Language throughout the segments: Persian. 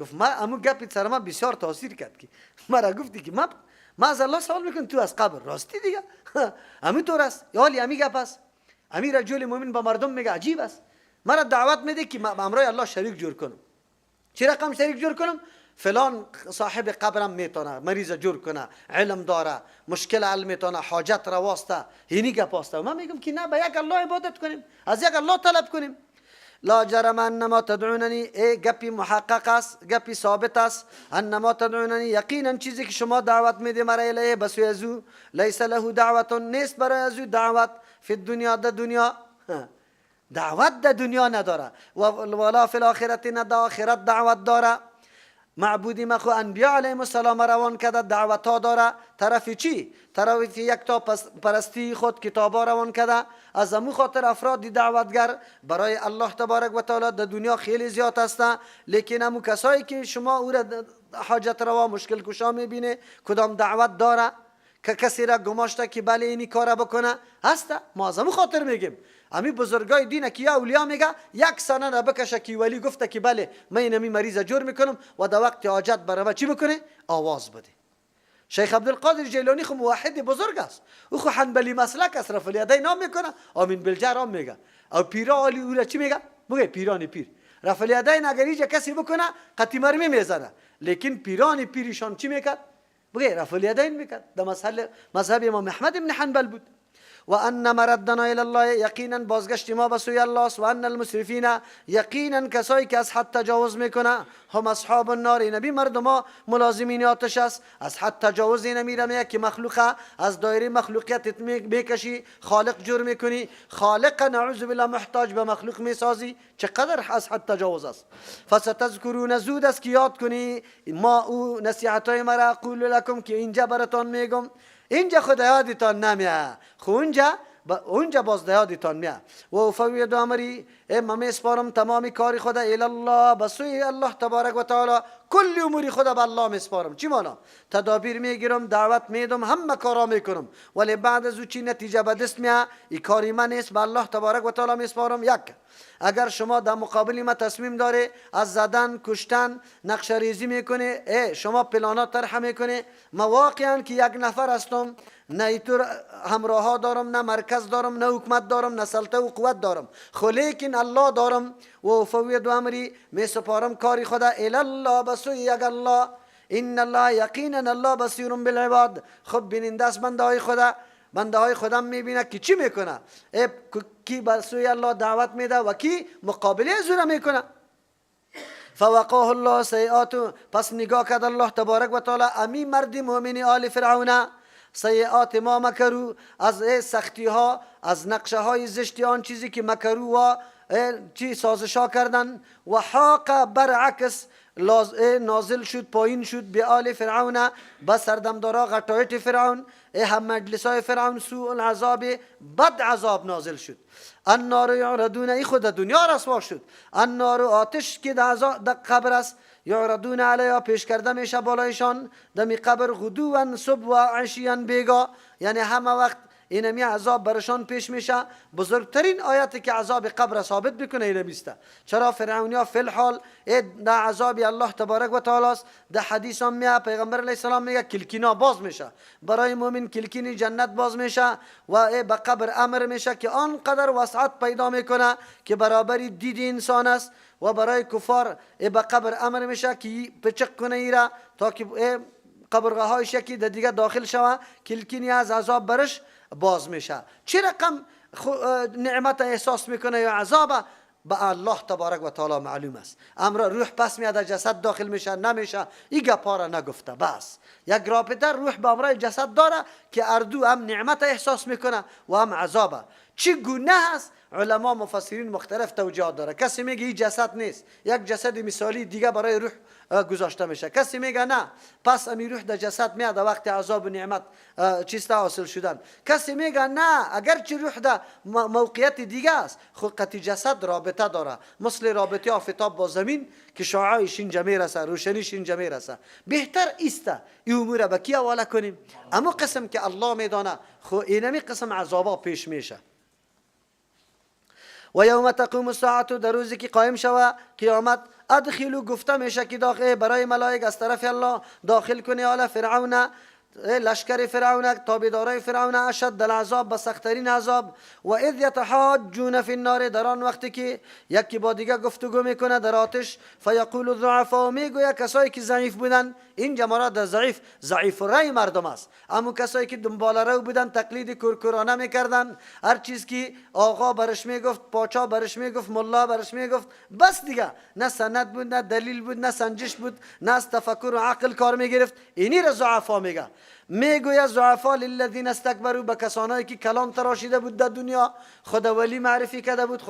گفت ما امو گپی سر ما بسیار تاثیر کرد که مرا گفتی که ما از الله سوال میکنم تو از قبر راستی دیگه امی طور است یالی امی گپ است. امی رجل مؤمن با مردم میگه عجیب است، مرا دعوت میده که ما امرای الله شریک جور کنم. چه رقم شریک جور کنم؟ فلان صاحب قبرم میتونه مریض جور کنه، علم داره، مشکل حل میتونه، حاجت رواسته، اینی گپ است. ما میگم که نه، به یک الله عبادت کنیم، از یک الله طلب کنیم. لا جرم انما تدعوننی، ای گپی محقق است، گپی ثابت است. انما تدعوننی، یقینا چیزی که شما دعوت میده مرا، الیه بسوی ازو، لیس له دعوت نیست برای ازو دعوت، فی الدنیا د دنیا، دعوت د دنیا نداره، ولا فی الاخرت نه د آخرت دعوت داره. معبودی ما خو انبیاء علیهم السلام روان کرده، دعوت ها داره. طرف چی؟ طرف یک تا پرستی خود کتابا روان کرده. از امو خاطر افراد دعوتگر برای الله تبارک و تعالی در دنیا خیلی زیاد هستن، لیکن امو کسایی که شما او را حاجت روا مشکل کشا میبینه، کدام دعوت داره که کسی را گماشته که بله اینی کار بکنه؟ هسته. ما از امو خاطر میگیم امی بزرگای دین که یا اولیا میگه یک سنه را بکشه که ولی گفته که بله من اینمی مریض جور میکنم و در وقت حاجت برای چی بکنه؟ آواز بده. شیخ عبدالقادر جیلانی خو موحد بزرگ است، او خو حنبلی مسلک است، رفع الیدین نام میکنه، آمین بالجهر هم میگه. او پیرا عالی او را چی میگه؟ بگه پیران پیر رفع الیدین اگر اینجا کسی بکنه قطی مرمی میزنه، لیکن پیران پیرشان چی میکرد؟ بگه رفع الیدین میکرد. در مذهب امام احمد بن حنبل بود. و ان مردنا الى الله، یقینا بازگشت ما به سوی الله است. و ان المسرفین، یقینا کسایی که از حد تجاوز میکنه، هم اصحاب النار، نبی مردم ملازمین آتش است. از حد تجاوز نمیره که مخلوقه از دایره مخلوقیت میکشی، خالق جور میکنی، خالق نعوذ بالله محتاج به مخلوق میسازی. چقدر از حد تجاوز است. فستذکرون، زود است که یاد کنی ما او نصیحت های مرا، اقول لکم که اینجا براتان میگم. اینجا خود یادتان نمیه، خو اونجا باز یادتان میه. و افوض امری، ای من میسپارم تمام کار خود، الی الله به سوی الله تبارک و تعالی. کل اموری خود به الله میسپارم. چی مانا؟ تدابیر میگیرم، دعوت میدم، همه کارا میکنم، ولی بعد از او چی نتیجه به دست میه ای کاری من نیست، به الله تبارک و تعالی میسپارم. یک اگر شما در مقابل ما تصمیم داره از زدن، کشتن، نقشه ریزی میکنه، ای شما پلانا طرح میکنه، ما واقعا که یک نفر هستم، نه ایتور همراه ها دارم، نه مرکز دارم، نه حکومت دارم، نه سلطه و قوت دارم، خو لیکن الله دارم. و افوض امری، می سپارم کاری خدا، الی الله به سوی یک الله. ان الله، یقینا الله، بصیر بالعباد، خب بیننده است بنده های خدا. بنده های خودم میبینه که چی میکنه، کی به سوی الله دعوت میده و کی مقابله از او میکنه. فوقاه الله سیئات، پس نگاه کرد الله تبارک و تعالی امی مرد مؤمن آل فرعون، سیئات ما مکروا، از سختی ها، از نقشه های زشتی آن چیزی که مکروا و چی سازش ها کردن. و حاق، برعکس نازل شد، پایین شد، به آل فرعون، به سردمدارا غټایت فرعون، هم مجلس های فرعون، سوء العذاب، بد عذاب نازل شد. النار یعرضون، ای خود دنیا رسوا شد. النار، آتش که در قبر است، یعرضون علیها، پیش کرده میشه بالایشان دمی قبر، غدوا صبح و عشیا بیگا، یعنی همه وقت اینمی عذاب برشان پیش میشه. بزرگترین آیت که عذاب قبر ثابت بکنه اینمیسته. چرا فرعونیا فی الحال در عذاب الله تبارک و تعالی است. در حدیث هم میاد، پیغمبر علیه السلام میگه کلکینا باز میشه برای مؤمن، کلکین جنت باز میشه و به قبر امر میشه که آنقدر وسعت پیدا میکنه که برابری دید انسان است، و برای کفار به قبر امر میشه که پچق کنه ایرا تا که قبرغه هایش یکی در دیگه داخل شوه، کلکینی از عذاب برش باز میشه. چه رقم نعمت احساس میکنه یا عذاب به الله تبارک و تعالی معلوم است. امر روح پس میاد جسد داخل میشه نمیشه، این گپا را نگفته. بس یک رابطه روح به امرای جسد داره که اردو هم نعمت احساس میکنه و هم عذابه. چی گونه است؟ علما مفسرین مختلف توجیهات داره. کسی میگه این جسد نیست، یک جسد مثالی دیگه برای روح گذاشته میشه. کسی میگه نه، پس امی روح در جسد میاد وقت عذاب و نعمت چیست حاصل شدن. کسی میگه نه، اگرچه روح در موقعیت دیگه است، خو قطی جسد رابطه داره، مثل رابطه آفتاب با زمین که شعاعش اینجا میرسه، روشنیش اینجا میرسه. بهتر ایسته این امور به کی حواله کنیم؟ اما قسم که الله میدانه، خو اینمی قسم عذابا پیش میشه. و یوم تقوم الساعة، در روزی که قائم شوه قیامت. ادخلوا گفته میشه که داخل برای ملائک از طرف الله داخل کنی آل فرعون، لشکر فرعون، تابعدارای فرعون، اشد العذاب، به سختترین عذاب. و اذ یتحاجون فی النار، در آن وقتی که یکی با دیگه گفتگو میکنه در آتش، فیقول الضعفاء، میگوید کسایی که ضعیف بودن، اینجا مراد ضعیف ضعیف رای مردم است، اما کسایی که دنبال رو بودن، تقلید کورکورانه میکردن، هر چیز که آقا برش میگفت، پاچا برش میگفت، ملا برش میگفت، بس دیگه، نه سند بود، نه دلیل بود، نه سنجش بود، نه از تفکر و عقل کار میگرفت. اینی را ضعفا میگه. میگوید ضعفا للذین استکبروا، به کسانایی که کلام تراشیده بود در دنیا، خدا ولی معرفی کرده بود،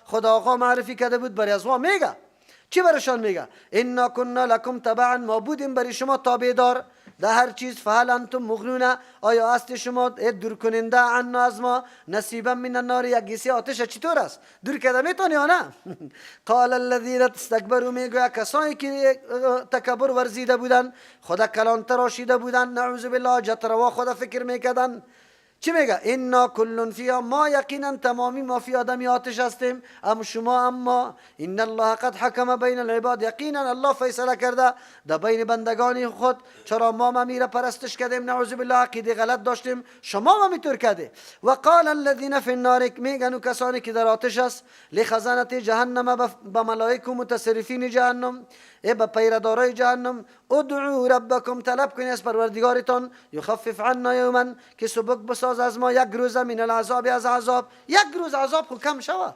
خدا آقا معرفی کرده بود، برای از میگه چی برشان میگه؟ انا کنا لکم تبعا، ما بودیم برای شما تابعدار در هر چیز. فهل انتم مغنون، آیا است شما دور کننده عنا از ما، نصیبا من النار، یک گیسی آتش چطور است دور کرده میتونی یا نه؟ قال الذین استکبروا، میگوید کسانی که تکبر ورزیده بودن، خدا کلان تراشیده بودن، نعوذ بالله، جتروا خدا فکر میکردن، چی میگه؟ انا کل فیها، ما یقینا تمامی ما فی آدمی آتش هستیم، اما شما اما ان الله قد حکم بین العباد، یقینا الله فیصله کرده در بین بندگان خود. چرا ما میره پرستش کردیم، نعوذ بالله، عقیده غلط داشتیم، شما ما میتور کرده. و قال الذین فی النار، میگن کسانی که در آتش است، لخزانه جهنم، به ملائک و متصرفین جهنم، ای به پیردارای جهنم، ادعوا ربکم، طلب کنید از پروردگارتان، یخفف عنا یوما، که سبک بساز از ما یک روز، من العذاب، از عذاب، یک روز عذاب خو کم شوه.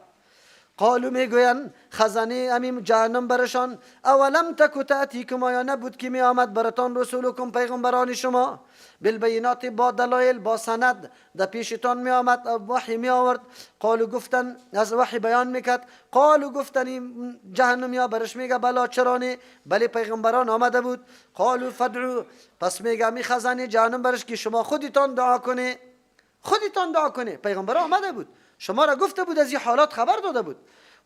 قالو میگوین خزانه امیم جهنم برشان، اولم تک تأتیکم، آیا نبود که می آمد براتان رسولکم، پیغمبران شما، بالبینات، با دلایل، با سند در پیشتان می آمد، وحی می آورد. قالو گفتن، از وحی بیان میکرد. قالو گفتن جهنم یا برش میگه بلا، چرا؟ بله، پیغمبران آمده بود. قالو فادعوا، پس میگه می خزانه جهنم برش که شما خودتان دعا کنه، خودتان دعا کنه، پیغمبر آمده بود، شما را گفته بود، از این حالات خبر داده بود.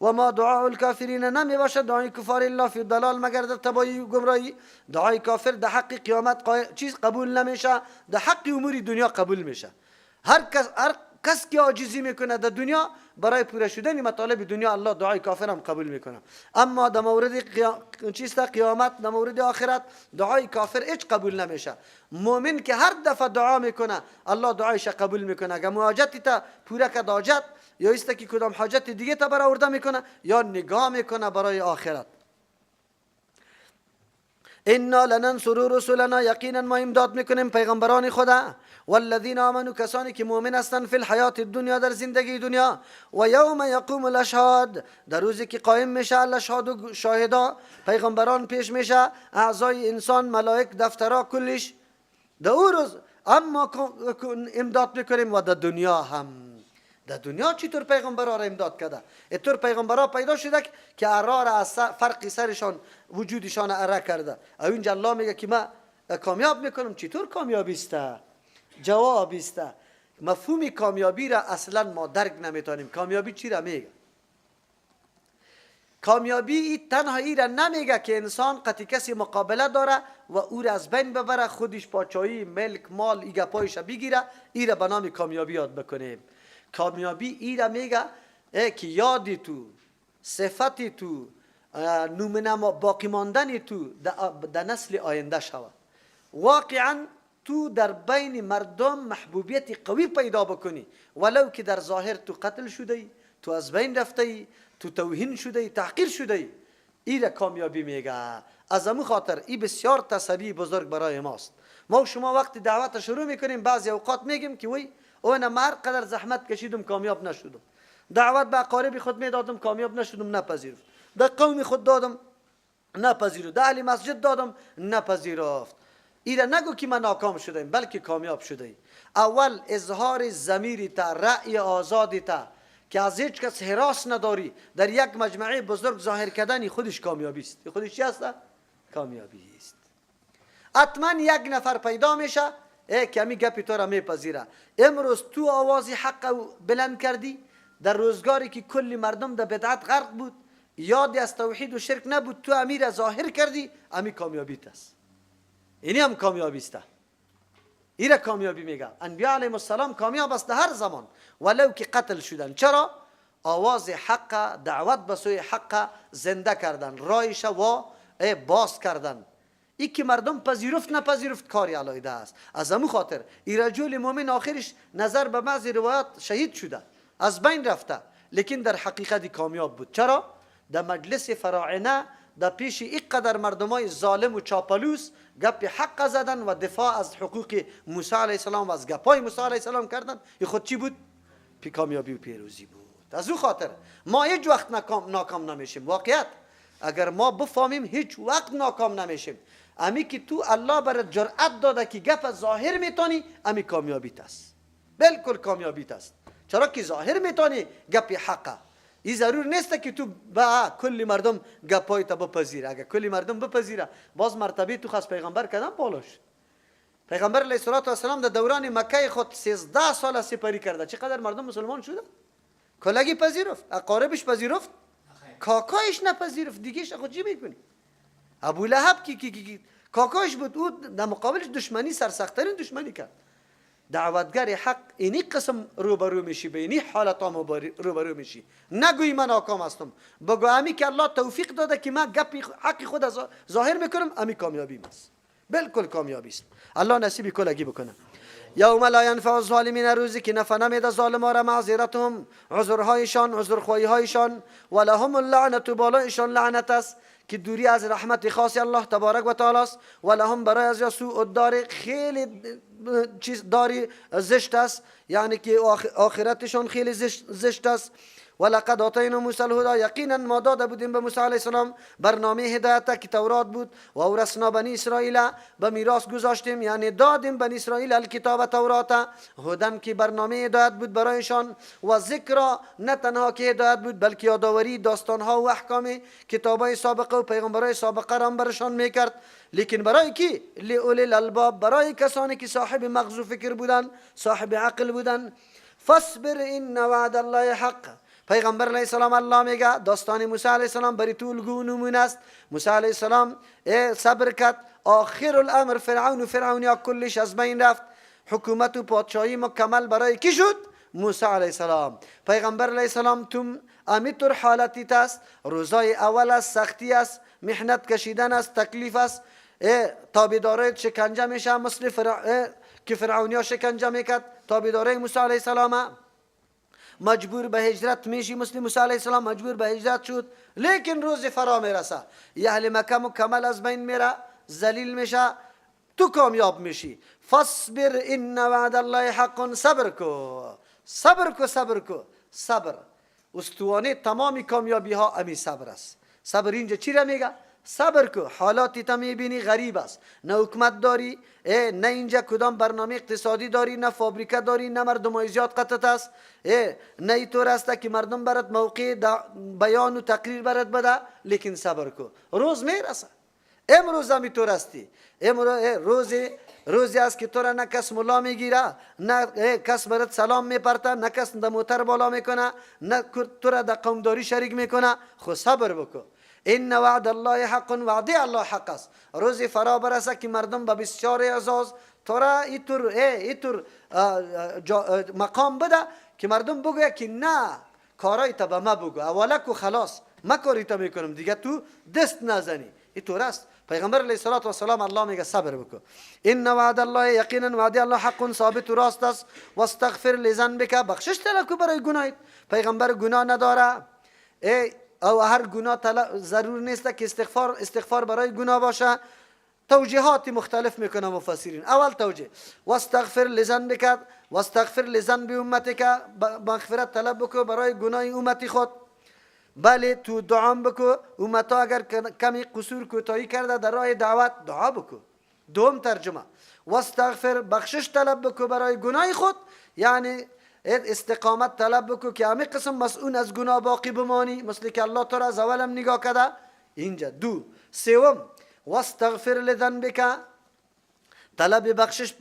و ما دعاء الکافرین، نمی باشد دعای کفار، الا فی ضلال، مگر در تباهی و گمراهی. دعای کافر در حق قیامت چیز قبول نمیشه، در حق امور دنیا قبول میشه. هر کس که عاجزی میکنه در دنیا برای پوره شدن مطالب دنیا، الله دعای کافر هم قبول میکنه. اما در مورد چیست، قیامت، در مورد آخرت دعای کافر هیچ قبول نمیشه. مؤمن که هر دفعه دعا میکنه، الله دعایش قبول میکنه. اگر حاجتی تا پوره کرد حاجت، یا است که کدام حاجت دیگه تا برآورده میکنه یا نگاه میکنه برای آخرت. انا لننصر رسلنا، یقینا ما امداد میکنیم پیغمبران خدا، والذین آمنوا، کسانی که مؤمن هستند، فی الحیات الدنیا، در زندگی دنیا، و یوم یقوم الاشهاد، در روزی که قایم میشه الاشهاد و شاهدا، پیغمبران پیش میشه، اعضای انسان، ملائک، دفترا، کلش، در او روز اما امداد میکنیم. و در دنیا هم، در دنیا چطور پیغمبرا را امداد کرده؟ اینطور پیغمبرا پیدا شده که اره را از فرق سرشان وجودشان اره کرده. او اینجا الله میگه که ما کامیاب میکنم. چطور کامیابی است؟ جواب است، مفهوم کامیابی را اصلا ما درک نمیتونیم. کامیابی چی را میگه؟ کامیابی تنها ای را نمیگه که انسان قطی کسی مقابله داره و او را از بین ببره، خودش پاچایی، ملک، مال، ای گپایش بگیره، ای را به نام کامیابی یاد بکنیم. کامیابی ای را میگه که یادی تو، صفتی تو، نمونه باقی ماندن تو در نسل آینده شود. واقعا تو در بین مردم محبوبیت قوی پیدا بکنی، ولو که در ظاهر تو قتل شده ای، تو از بین رفته ای، تو توهین شده ای، تحقیر شده ای، ای را کامیابی میگه. از امو خاطر ای بسیار تسلی بزرگ برای ماست. ما و شما وقتی دعوت شروع میکنیم، بعضی اوقات میگیم که وی او ما هر قدر زحمت کشیدم کامیاب نشدم، دعوت به اقارب خود میدادم کامیاب نشدم، نپذیرفت، در قوم خود دادم نپذیرفت، در اهل مسجد دادم نپذیرفت. ایره نگو که من ناکام شدم، بلکه کامیاب شده. اول اظهار ضمیر تا، رأی آزادی تا که از هیچ کس هراس نداری، در یک مجمعه بزرگ ظاهر کردن، خودش کامیابی است. خودش چی است؟ کامیابی است. حتما یک نفر پیدا میشه ای که گپی تو را میپذیره. امروز تو آواز حق بلند کردی در روزگاری که کل مردم در بدعت غرق بود، یادی از توحید و شرک نبود، تو امیر ظاهر کردی، امی کامیابیت است. اینی هم کامیابی است. ایره کامیابی میگه. انبیاء علیهم السلام کامیاب است در هر زمان، ولو که قتل شدن. چرا؟ آواز حق، دعوت به سوی حق زنده کردن، رایش و باز کردن. ای که مردم پذیرفت نپذیرفت کاری علیحده است. از امو خاطر ای رجل مؤمن آخرش نظر به بعضی روایات شهید شده، از بین رفته، لیکن در حقیقت کامیاب بود. چرا؟ در مجلس فراعنه در پیش اینقدر مردمای ظالم و چاپلوس گپ حق زدن و دفاع از حقوق موسی علیه السلام و از گپای موسی علیه السلام کردن. این خود چی بود؟ کامیابی و پیروزی بود. از او خاطر ما هیچ وقت ناکام نمیشیم. واقعیت اگر ما بفهمیم هیچ وقت ناکام نمیشیم. امی که تو الله برات جرأت داده که گپ ظاهر میتونی، امی کامیابیت است، بالکل کامیابیت است. چرا که ظاهر میتونی گپ حقه. این ضرور نیست که تو با کل مردم گپای تا بپذیره. اگر کل مردم بپذیره باز مرتبه تو خاص پیغمبر کردن بالاش. پیغمبر علیه الصلاة والسلام در دوران مکه خود 13 سال سپری کرده. چقدر مردم مسلمان شده؟ کلگی پذیرفت، اقاربش پذیرفت، کاکایش نپذیرفت. دیگه خود چی میکنی؟ ابو لهب کی کاکایش بود، او در مقابلش دشمنی سرسخت‌ترین دشمنی کرد. دعوتگر حق اینی قسم روبرو میشی، به اینی حالت ها روبرو میشی. نگوی من ناکام هستم، بگو امی که الله توفیق داده که من گپ حق خود ظاهر میکنم، امی کامیابی است، بالکل کامیابی است. الله نصیب کلگی بکنه. یوم لا ینفع الظالمین، روزی که نفع نمیده ظالما را معذرتهم، عذرهایشان، عذرخواهیهایشان، ولهم اللعنت، بالایشان لعنت است که دوری از رحمت خاص الله تبارک و تعالی است. ولهم برای از سوء الدار، خیلی چیز داری زشت است، یعنی که آخرتشان خیلی زشت است. ولقد آتینا موسی الهدی، یقینا ما داده بودیم به موسی علیه السلام برنامه هدایت که تورات بود. و اورثنا بنی اسرائیل، به میراث گذاشتیم، یعنی دادیم بنی اسرائیل الکتاب تورات، هدن که برنامه هدایت بود برایشان، و ذکر، نه تنها که هدایت بود بلکه یادآوری داستانها و احکام کتابای سابقه و پیغمبرای سابقه را برشان میکرد. لیکن برای کی؟ لأولی الالباب، برای کسانی که صاحب مغز و فکر بودن، صاحب عقل بودن. فاصبر ان وعد الله حق. پیغمبر علیه السلام الله میگه داستان موسی علیه السلام بری تو الگو نمونه است. موسی علیه السلام صبر کرد، آخر الامر فرعون و فرعونیا کلش از بین رفت، حکومت و پادشاهی مکمل برای کی شد؟ موسی علیه السلام. پیغمبر علیه السلام تم امیتر حالتی است، روزای اول است، سختی است، محنت کشیدن است، تکلیف است، تابعدارای شکنجه میشه مثل که فرعونیا شکنجه میکرد تابعدارای موسی علیه السلام. مجبور به هجرت میشی مثل موسی علیه السلام مجبور به هجرت شد، لیکن روز فرا میرسه اهل مکه مکمل از بین میره، ذلیل میشه، تو کامیاب میشی. فاصبر ان وعد الله حق، صبر کو، صبر کو، صبر کو. صبر استوانه تمام کامیابی ها امی صبر است. صبر اینجا چی را میگه؟ صبر کو. حالاتی تا میبینی غریب است، نه حکومت داری، نه اینجا کدام برنامه اقتصادی داری، نه فابریکه داری، نه مردم زیاد قطعت است، نه اینطور است که مردم برات موقع بیان و تقریر برات بده، لیکن صبر کو، روز میرسه. امروز هم اینطور هستی. امروز روزی است که تو را نه کس ملا میگیره، نه کس برات سلام میپرته، نه کس در موتر بالا میکنه، نه تو را در قومداری شریک میکنه. خو صبر بکو. ان وعد الله حق، وعده الله حق است. روزی فرا برسه که مردم به بسیار اعزاز تو را ایتور مقام بده که مردم بگویه که نه کارای تا به ما بگو، اولا کو خلاص ما کاری تا میکنم دیگه، تو دست نزنی. اینطور است. پیغمبر علیه الصلاة والسلام الله میگه صبر بکو. ان وعد الله، یقینا وعده الله حق، ثابت و راست است. واستغفر لذنبک، بخشش طلب کو برای گناهت. پیغمبر گناه نداره، او هر گناه ضرور نیست که استغفار برای گناه باشه. توجیهات مختلف میکنه مفسرین. اول توجیه واستغفر لذنبک، واستغفر لذنب امتک، مغفرت طلب بکو برای گناه امتی خود. بله تو دعا بکو، امتا اگر کمی قصور کوتاهی کرده در راه دعوت دعا بکو. دوم ترجمه واستغفر، بخشش طلب بکو برای گناه خود، یعنی استقامت طلب بکو که همه قسم مسئول از گناه باقی بمانی، مثل که الله تو را از اولم نگاه کرده. اینجا دو. سوم واستغفر لذنبک، طلب بخشش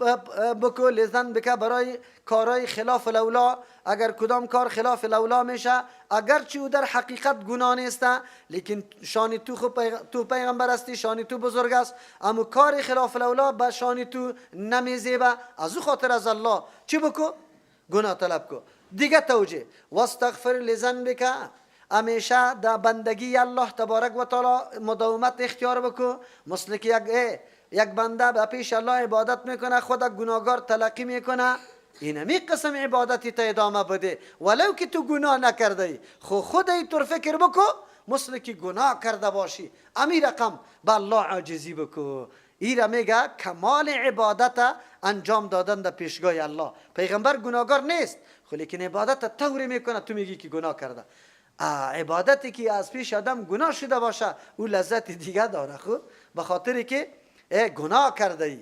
بکو لذنبک برای کارهای خلاف الاولا. اگر کدام کار خلاف الاولا میشه، اگرچه او در حقیقت گناه نیست، لیکن شان تو تو پیغمبر هستی، شان تو بزرگ است، اما کار خلاف الاولا به شان تو نمیزیبه. از او خاطر از الله چی بکو؟ گناه طلب کو. دیگه توجیه واستغفر لذنبک، همیشه در بندگی الله تبارک و تعالی مداومت اختیار بکو. مثل که یک بنده به پیش الله عبادت میکنه، خود گناهگار تلقی میکنه، اینمی قسم عبادتی تا ادامه بده ولو که تو گناه نکرده ای، خو خود ای طور فکر بکو مثل که گناه کرده باشی، امی رقم به الله عاجزی بکو. ایره میگه کمال عبادت انجام دادن در پیشگاه الله. پیغمبر گناهگار نیست، خو لیکن عبادت طوری میکنه تو میگی که گناه کرده. عبادتی که از پیش آدم گناه شده باشه او لذت دیگه داره، خو به خاطر که گناه کرده ای،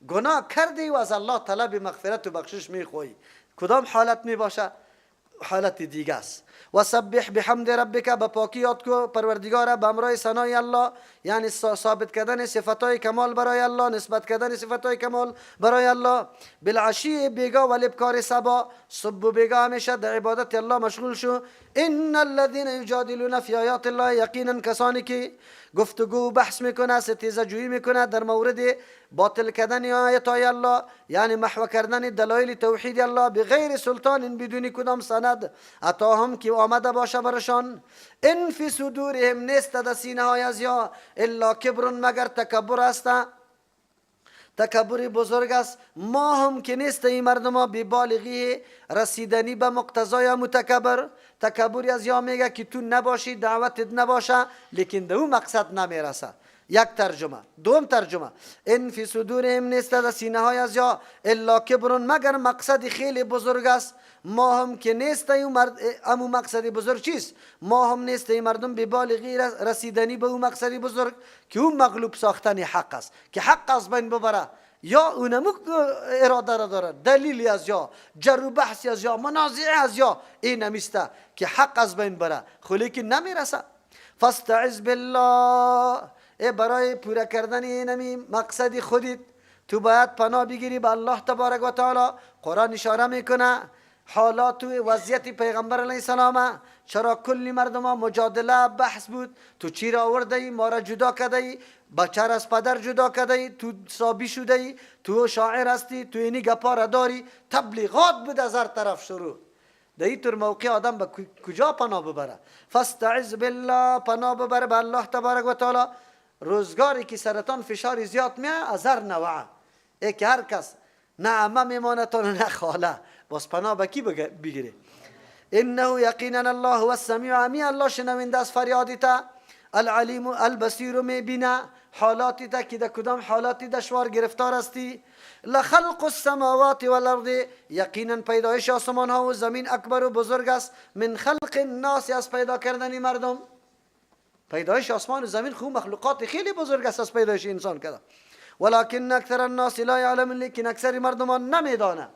گناه کرده ای و از الله طلب مغفرت و بخشش میخوایی. کدام حالت میباشه؟ حالت دیگه است. و سبح بحمد ربک، به پاکی یاد کو پروردگار به امرای ثنای الله، یعنی ثابت کردن صفتهای کمال برای الله، نسبت کردن صفتهای کمال برای الله. بالعشی بیگا و الابکار صبا، صبح و بیگا همیشه در عبادت الله مشغول شو. ان الذين یجادلون فی آیات الله، یقینا کسانی که گفتگو بحث میکنه، ستیزه جویی میکنه در مورد باطل کردن آیات های الله، یعنی محو کردن دلایل توحید الله بغیر سلطان، بدون کدام سند اتاهم که آمده باشه برشان. ان فی صدورهم، نیست در سینه های از یا الا کبر، مگر تکبر است، تکبر بزرگ است. ما هم که نیست این مردم ها ببالغی رسیدنی به مقتضای متکبر. تکبر از یا میگه که تو نباشی، دعوتت نباشه، لیکن به او مقصد نمیرسه. یک ترجمه. دوم ترجمه ان فی صدورهم، نیست در سینه های از یا الا کبر، مگر مقصد خیلی بزرگ است. ما هم که نیست امو مقصد بزرگ چیست؟ ما هم نیست این مردم به بالغی رسیدنی به او مقصد بزرگ که او مغلوب ساختن حق است، که حق از بین ببره، یا اونمو اراده را داره، دلیلی از یا جر و بحثی از یا منازعه از یا این نمیسته که حق از بین بره، خو لیکن نمیرسه. فاستعذ بالله، ای برای پورا کردن اینمی مقصد خودت تو باید پناه بگیری به الله تبارک و تعالی. قرآن اشاره میکنه حالات و وضعیت پیغمبر علیه السلام، چرا کلی مردم ها مجادله بحث بود، تو چی را آورده ای، ما را جدا کرده ای، بچه را از پدر جدا کرده ای، تو صابی شده ای، تو شاعر هستی، تو اینی گپا را داری، تبلیغات بود از هر طرف شروع. در این طور موقع آدم به کجا پناه ببره؟ فاستعذ بالله، پناه ببره به الله تبارک و تعالی. روزگاری که سرطان فشار زیاد میاد از هر نوعه، ای که هر کس نه عمه میمانه تا نه خاله، باز پناه به کی بگیره؟ انه یقینا الله هو السمیع، امی الله شنونده از فریادی تا، العلیم البصیر میبینه حالاتی تا که در کدام حالاتی دشوار گرفتار هستی. لخلق السماوات والارض، یقینا پیدایش آسمان ها و زمین اکبر و بزرگ است، من خلق الناس، از پیدا کردن مردم. پیدایش آسمان و زمین خو مخلوقات خیلی بزرگ است از پیدایش انسان کرده. ولكن اکثر الناس لا یعلمون، لیکن اکثر مردمان نمیدانه،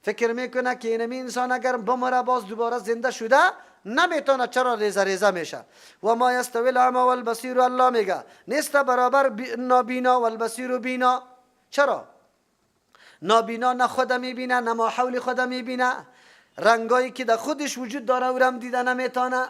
فکر میکنه که اینمی انسان اگر بمره باز دوباره زنده شده نمیتونه، چرا ریزه ریزه میشه. و ما یستوی الاعمی والبصیر، الله میگه نیست برابر نابینا والبصیر و بینا. چرا؟ نابینا نه خود میبینه نه ما حول خود میبینه، رنگایی که در خودش وجود داره او رم دیده نمیتونه،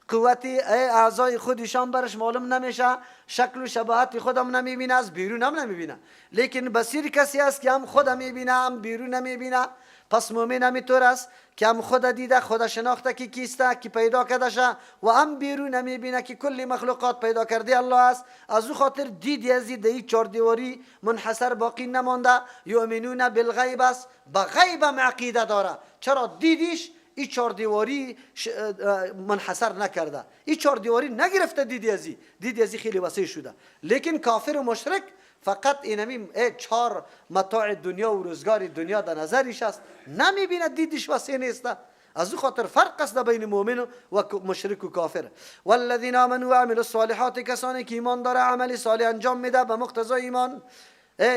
قوت اعضای خودشان برش معلوم نمیشه، شکل و شباهت خودم نمیبینه، از بیرون هم نمیبینه. لیکن بصیر کسی است که هم خود میبینه هم بیرون نمیبینه. پس مؤمن همینطور است که هم خود دیده، خود شناخته که کیسته، که پیدا کرده شه، و هم بیرون نمیبینه که کل مخلوقات پیدا کرده الله است. از او خاطر دیدی از دی چهار دیواری منحصر باقی نمانده. یؤمنون بالغیب است، به غیب هم عقیده داره. چرا دیدیش این چهار دیواری منحصر نکرده، این چهار دیواری نگرفته، دیدی ازی، دیدی ازی خیلی وسیع شده. لیکن کافر و مشرک فقط اینمی چهار متاع دنیا و روزگار دنیا در نظرش است، نمیبینه، دیدش وسیع نیست. از او خاطر فرق است بین مؤمن و مشرک و کافر. والذین آمنوا وعملوا الصالحات، کسانی که ایمان داره عمل صالح انجام میده به مقتضای ایمان،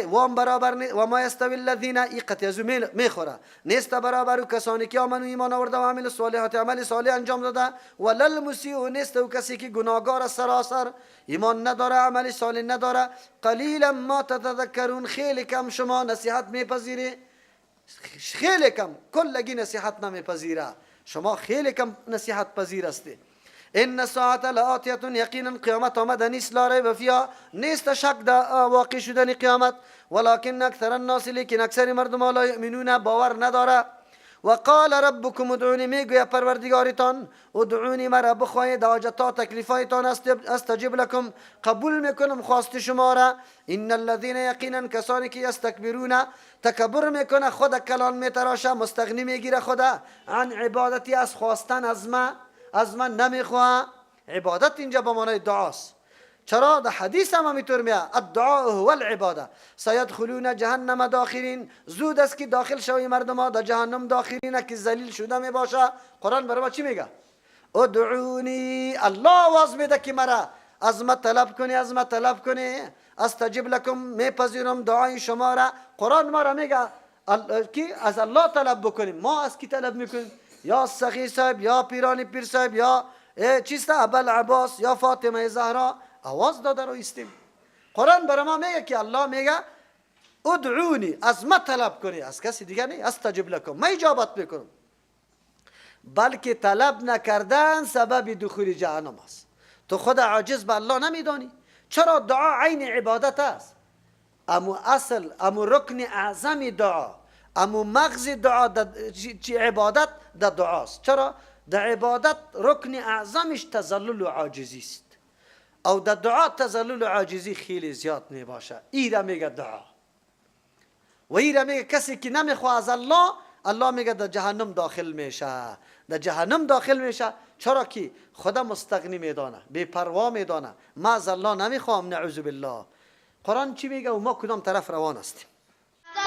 وام برابر و ما یستوی الذین، ای قطعی از او میخوره، نیست برابر کسانی که آمنوا ایمان آورده و عمل صالحات عمل صالح انجام داده، ولا المسیء، نیست او کسی که گناهگار است سراسر، ایمان نداره عمل صالح نداره. قلیلا ما تتذکرون، خیلی کم شما نصیحت میپذیری، خیلی کم، کلگی نصیحت نمیپذیره، شما خیلی کم نصیحت پذیر هستی. ان الساعة لآتیة، یقینا قیامت آمده نیست، لا ریب فیها، نیست شک در واقع شدن قیامت. ولکن اکثر الناس، لیکن اکثر مردم لا یؤمنون، باور نداره. و قال ربكم ادعوني، میگوید پروردگارتان ادعوني، مرا بخواهید، حاجتها تکلیفایتان استجب لكم، قبول میکنم خواست شما را. ان الذين یقینا کسانی که یستکبرون، تکبر میکنه، خود کلان میتراشه، مستغنی میگیره خدا، عن عبادتي، از خواستن از ما، از من نمیخواه. عبادت اینجا به معنای دعاست. چرا؟ در حدیث هم همینطور میاد، الدعاء هو العباده. سیدخلون جهنم داخرین، زود است که داخل شوی مردم ها در جهنم، داخرین که ذلیل شده می باشه. قرآن برای ما چی میگه؟ ادعوني، الله آواز میده که مرا از ما طلب کنی، از ما طلب کنی، استجب لكم، میپذیرم دعای شما را. قرآن ما را میگه که از الله طلب بکنیم. ما از کی طلب میکنیم؟ یا سخی صاحب، یا پیرانی پیر صاحب، یا چیست ابوالعباس، یا فاطمه زهرا. آواز داده رو ایستیم. قرآن برای ما میگه که الله میگه ادعوني، از ما طلب کنی، از کسی دیگه نه، استجب لكم، ما اجابت میکنم. بلکه طلب نکردن سبب دخول جهنم است. تو خود عاجز به الله نمیدانی؟ چرا؟ دعا عین عبادت است. امو اصل، امو رکن اعظم دعا، امو مغز دعا چی عبادت در دعاست. چرا؟ در عبادت رکن اعظمش تذلل و عاجزی است، او در دعا تذلل و عاجزی خیلی زیاد می باشه. ایره میگه دعا و ایره میگه کسی که نمیخواه از الله، الله میگه در جهنم داخل میشه، در جهنم داخل میشه. چرا که خدا مستغنی میدانه، بی پروا میدانه، ما از الله نمیخوام، نعوذ بالله. قرآن چی میگه و ما کدام طرف روان هستیم؟